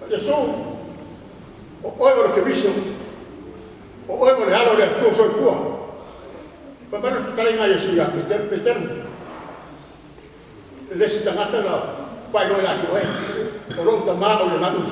Iesu, o oe o le Keriso, o oe o le Alo o le Atua soifua. Fai mai le fetalaiga a Iesu ia Peteru, Peteru, e le isi tagata na faailoa ia te oe, o lou Tama o i le lagi.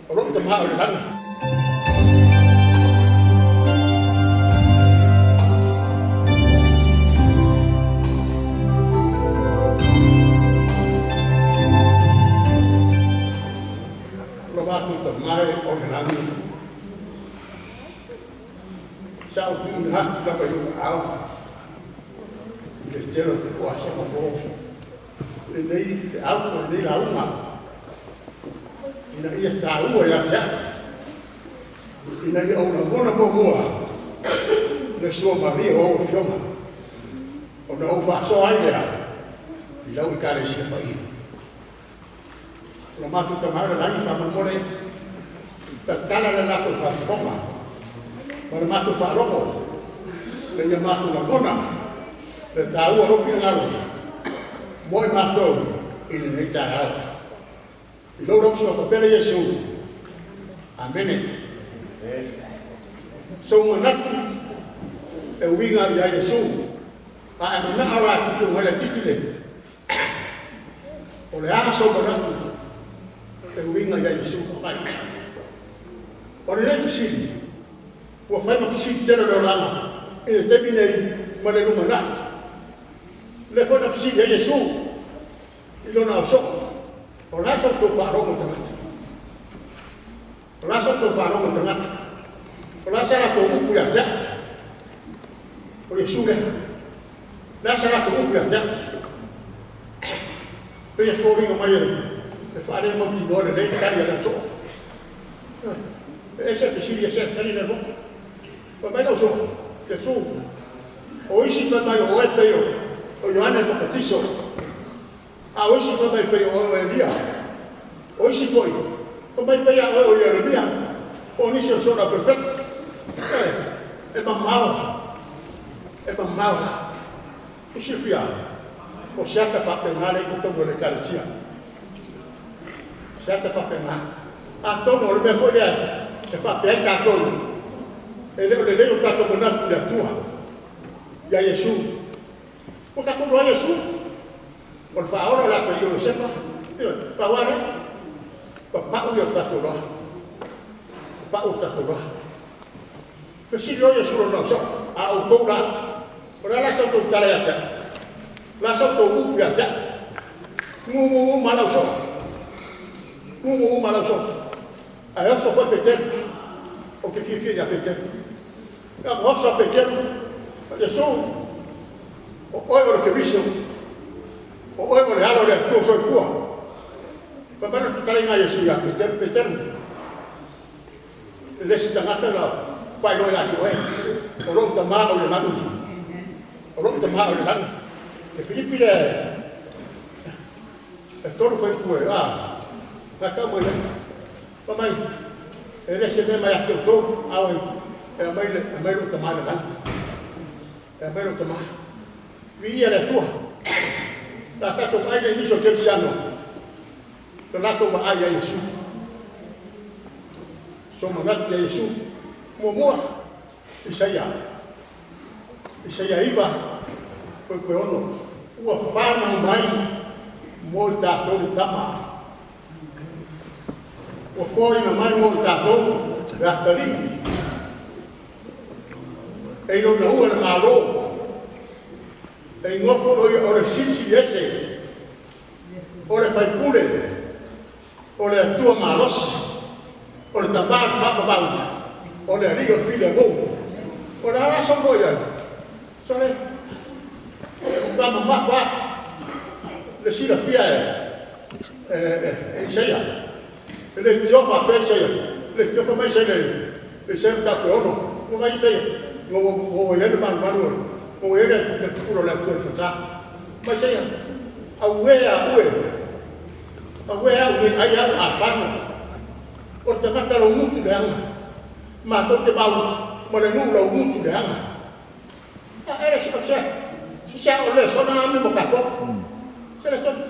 O lou Tama o i le lagi. Lo matou Tama e o i le lagi, sa ou tuuina atu lava i ou aao i le tele o aso ma po lenei feau po o lenei lauga ina ia taua ia te au, ina ia ou lagona muamua le suamalie o au Afioga, ona ou faasoa ai lea i lau Ekalesia paia. O lo matou Tama e o le lagi, faamolemole tatala le latou faafofoga ma le matou faalogo ina ia matou lagona le taua o lou finagalo mo i matou i lenei taeao. I lou lava suafa pele Iesu. Amene. Sou manatu e uiga ia Iesu, a e manao la e tutu mai laitiiti le o le a sou manatu e uiga ia Iesu mai. O lenei fesili ua fai ma fesili tele o le olaga i le taimi nei ma le lumanai. O lea foi na fesili ai Iesu i lona ausoo, O le a sa outou faalogo tagata? O le a sa outou faalogo tagata? O le a sa latou upu ia te au? O Iesu lea. O le a sa latou upu ia te au? Pei e foliga mai e faale-mautinoa lelei le tali a le ausoo. E ese le fesili, ese le tali lea. Fai mai le ausoo, Iesu, o isi fai mai o oe pei o Ioane le Papatiso, a o isi fai mai pei o oe o Elia, o isi foi fai mai pei a oe o Ieremia, po o nisi o soona perofeta. E mamao, e mamao. Ua silafia, o se ata faapena lea i totonu o le Ekalesia. Se ata faapena. Atonu o le mea foi lea e faapea ai tatou, e le o lelei o tatou manatu i le Atua, ia Iesu. Ua tatou iloa Iesu, o le faaola o le atalii o Iosefa. Ioe, pau lava lea. Papau ia o tatou loa. Papau o tatou loa. Fesili loa Iesu i lona ausoo, A outou la, o le a la sa outou tala ia te au? O le a sa outou upu ia te au? Gugu uma lava le ausoo. Gugu uma lava le ausoo. Ae oso foi Peteru. Ou te fiafia ia Peteru. Ia oso a Peteru, Iesu, o oe o le Keriso, o oe o le Alo o le Atua soifua. Fai mai le fetalaiga a Iesu ia Peteru, Peteru, E le isi tagata na faailoa ia te oe, o lou Tama o i le lagi. O lou Tama o i le lagi. E Filipi le e tolu fuaiupu e, a, na tau mai ai. Fai mai, e le se mea mai ia te outou, a oi, e aumai, le, aumai lou Tama i le lagi. E aumai lou Tama. Viia le Atua. La tatou vaai nei i nisi o kerisiano, na latou vaai ia Iesu. So manatu ia Iesu. Muamua, Isaia. Isaia 9, 6. Ua fanau mai mo i tatou le tama. Ua foaina mai mo i tatou le atalii. E i lona ua le Malo. E nofo o ia o le Silisili Ese, o le Faipule, o le Atua malosi, o le Tama o le faavavau, o le Alii o le filemu. O le a la sau loa i ai? Sole, e matua mamafa lava le silafia e Isaia. E leitioa faapea Isaia, leitioa fai mai Isaia i Isaia mataupu e 6, fai mai Isaia, ua ua i ai le malumalu o le, ua i ai le pupula o le Atua i le falesa. Fai mai Isaia, Auē a ue, auē au nei ai au afano, o le tagata laumutu leaga, matou te mau ma le nuu laumutu leaga. A e o se, se se o le sona ame mo tatou. Se le sona.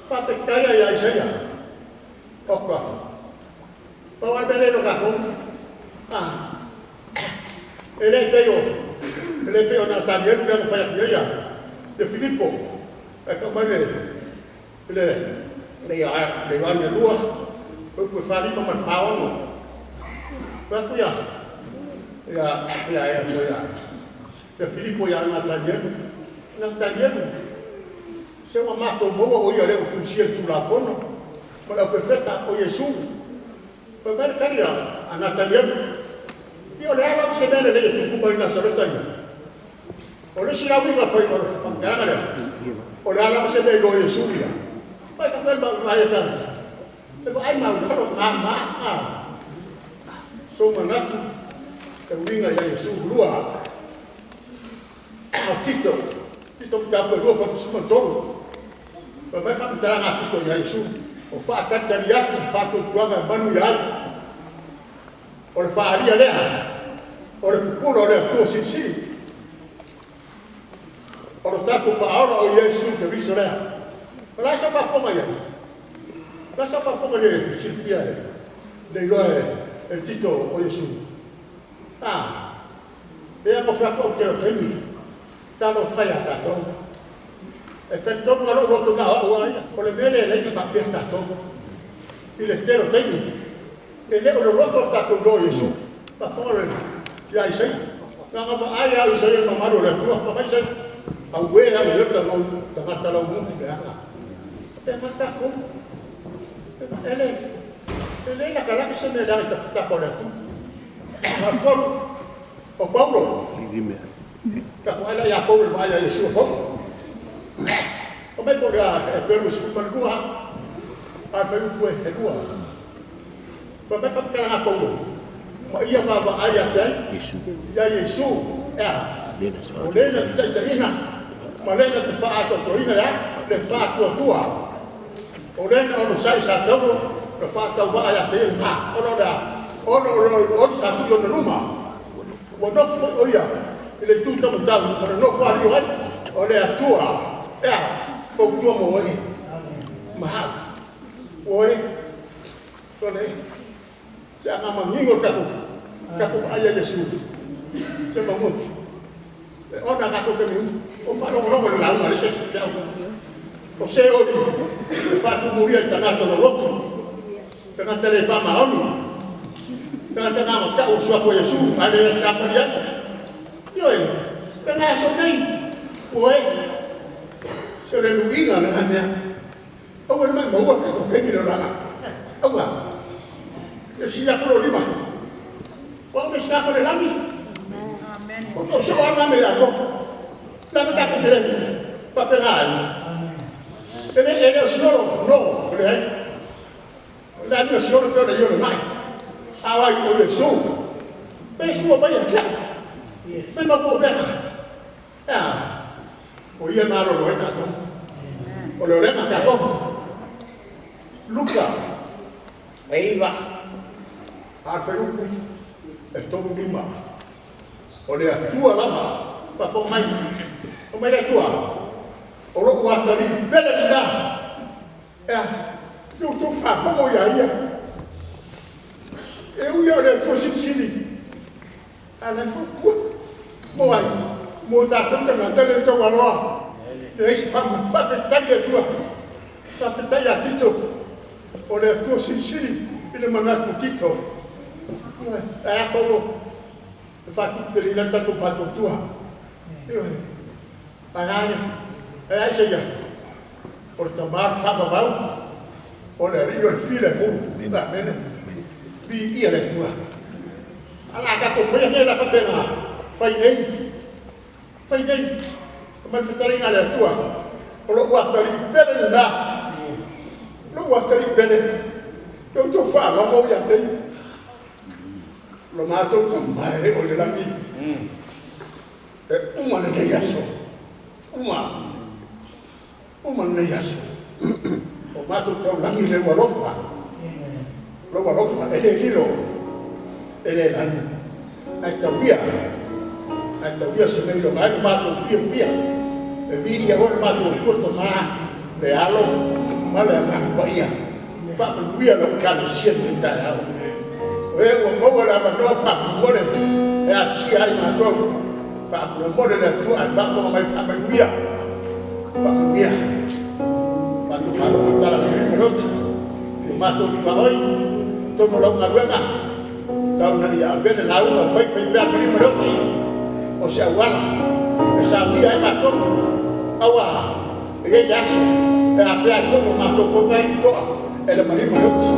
Faafetai ia Isaia. Oka. Pau lava le mea lea e iloa e tatou, a, e le pei o, e le pei o Natanielu lea na fai atu i ai ia Filipo, ae tau mai le, le, le Ioane 2, fuaiupu e 45 ma le 46. Fai atu ia, ia, ia, ia, ia, ia Filipo ia Natanielu, Natanielu, se ua matou maua o ia lea ua tusia i le Tulafono ma le Auperofeta, o Iesu. Fai mai le tali a Natanielu, Ia o le a lava se mea lelei e tupu mai Nasareta ia? O le isi la uiga o le faamatalaga lea, o le a lava se mea e iloa e Iesu ia? Mai ka fai ma ia tala. E vaai maulalo ma a. Sou manatu e uiga ia Iesu lua. O Tito, Tito mataupu e 2 fuaiupu 13. Fai mai faamatalaga a Tito ia Iesu, o faatalitali atu i faatuatuaga e manuia ai. O le faaalia lea o le pupula o le Atua Silisili. O le tatou Faaola o Iesu Keriso lea. O le a sau faafofoga i ai? O le a sau faafofoga i le silafia e le iloa e Tito o Iesu? A, e ano fai atu au tele o taimi, talofa ia tatou. E talitonu lava lou loto na o au a ia, o le mea lea e alai ona faapea tatou i le tele o taimi, e le o loloto le tatou iloa o Iesu. Faafofoga le ia Isaia, na ona vaai lava o Isaia i le mamalu o le Atua, fai mai Isaia, Auē au e ota lou tagata laumuli leaga. E ma tatou. E le, e le latalata se mea leaga i tafatafa o le Atua. Faatolu, o Paulo. Tatou vaai la ia Paulo i le vaai ia Iesu a Paulo. Fai mai po o le a Eperu 12, a le fuaiupu e 2. Fai mai le faamatalaga a Paulo, ma ia vaavaai ia te ai? Ia Iesu, e a? O le na te taitaiina ma le na te faaatoatoaina e a? Le faatuatua. O le na onosai sa taulo na faatauvaa ia te ia lena, ona o le a? Ona o le olioli sa tuu i ona luma. Ua nofo foi o ia i le itu taumatau ma le nofoalii o ai? O le Atua. E a? Fautua mo oe ma au. Oe, sole, se aga manino le tatou, tatou vaai ia Iesu. Se mamoe. E ona tatou taimi uma, o faalogologo i le lauga a le isi aso feau. O se oli e faatumulia i tagata loloto, tagata le faamaoni, tagata na ona tau o le suafa o Iesu ae le sapali ai. Ioe, e na aso nei, oe, se o le luiga lena mea. Aua le maumau tatou taimi le olaga. Aua. E sii atu lou lima. O au le isi tagata o le lagi. O tou soo lava na mea ia atoa. Le a mea tatou te le faapena ai? E le, e le o siolo, no, leai. O le amio siolo pei o le io le mai. A o ai o Iesu. Pe sua mai ia te au. Pe mau po veka. E a? O ia e malolo ai tatou. O le olega tatou. Luka 9, a le fuaiupu e 35. O le Atua lava, faafofoga mai, fai mai le Atua, o lou atalii pele lena. E a? Ia outou faafofoga ia ia. E ui o le Atua Silisili. A la e fautua mo ai? Mo tatou tagata le taualoa. Leai se faafetai i le Atua. Faafetai ia Tito. O le Atua silisili i le manatu o Tito. Ioe, ae a Paulo? E faatuputeleina le tatou faatuatua. Ioe, ae a ia? Ae a Isaia? O le tama o le faavavau, o le Alii o le filemu. Amene. Viia le Atua. A la tatou faia mea la faapena, fai nei, fai nei. Fai mai le fetalaiga a le Atua, o lou atalii pele lena, lou atalii pele, e outou faalogo ia te ia. Lo matou Tama e o i le lagi, e uma lenei aso, uma, uma lenei aso. O matou taulagi lou alofa, lou alofa e le lilo, e le lanu. Ae taulia, ae taulia se mea i loga ai lo matou fiafia, e viia oe lo matou Atua Tama, le Alo ma le Agaga Paia. Faamanuia lau Ekalesia i lenei taeao. O e ua maua le avanoa faamolemole e asia ai matou. Faamolemole le Atua ae faafofoga mai, faamanuia, faamanuia. Matou faalogo i le tala lelei ma le oti, ua matou tuaoi totonu o lau galuega, tau ina ia avea le lauga faifaipea a le maliu ma le oti o se auala e saunia ai matou. Aua e i ai le aso e afea ai foi o matou foi faitotoa e le maliu ma le oti.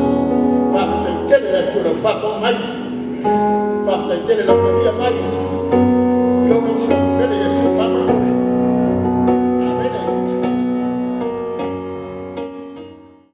Faafetai tele i le Atua i lau faafofoga mai, faafetai tele i lau talia mai i lou suafa pele Iesu. Faamolemole.